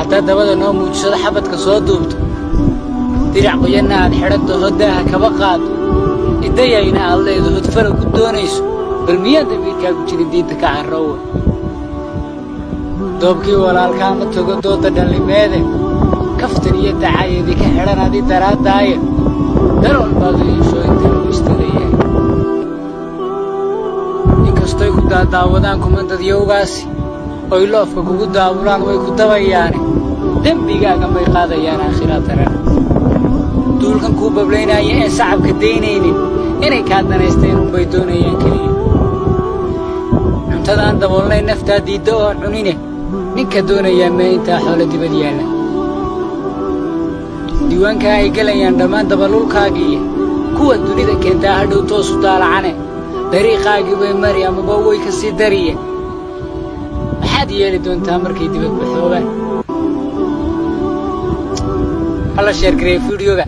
Haddaad dabada noo muujisado, xabadka soo duubto, dirac qoyanna aad xidhanto, hodaaha kaba qaado, idayayna aad leedahod falow ku doonayso, bal miyaan damiirkaagu jirin diinta ka carroowa? Doobkii walaalkaa ma tago dooda dhallimeede, kaftan iyo dacaayadii ka xidhan adi daraaddaaya, darool baadu iishoo inta lagu istadayahay. Inkastoy ku daadaawadaan kumandadyowgaasi oy loofka kugu daabulaan, way ku dabayaane, dembigaaga may qaadayaan aakhiraa daran. Duulkan kuu bablaynaya een sacabka daynaynin, inay kaa danaysteen unbay doonayaan keliya. Cuntadaan daboolnay naftaa diidda oon cunine, ninka doonayaa mee intaa xoolo dibad yaalla? Diiwaankaa ay gelayaan dhammaan dabalulkaagiiyo kuwa dunida keentaa hadhow toosu daalacane, dariiqaagii bay mari amaba way ka sii dariye. Maxaad yeeli doontaa markay dibad baxoobaan? Hala share gareeyo videoga.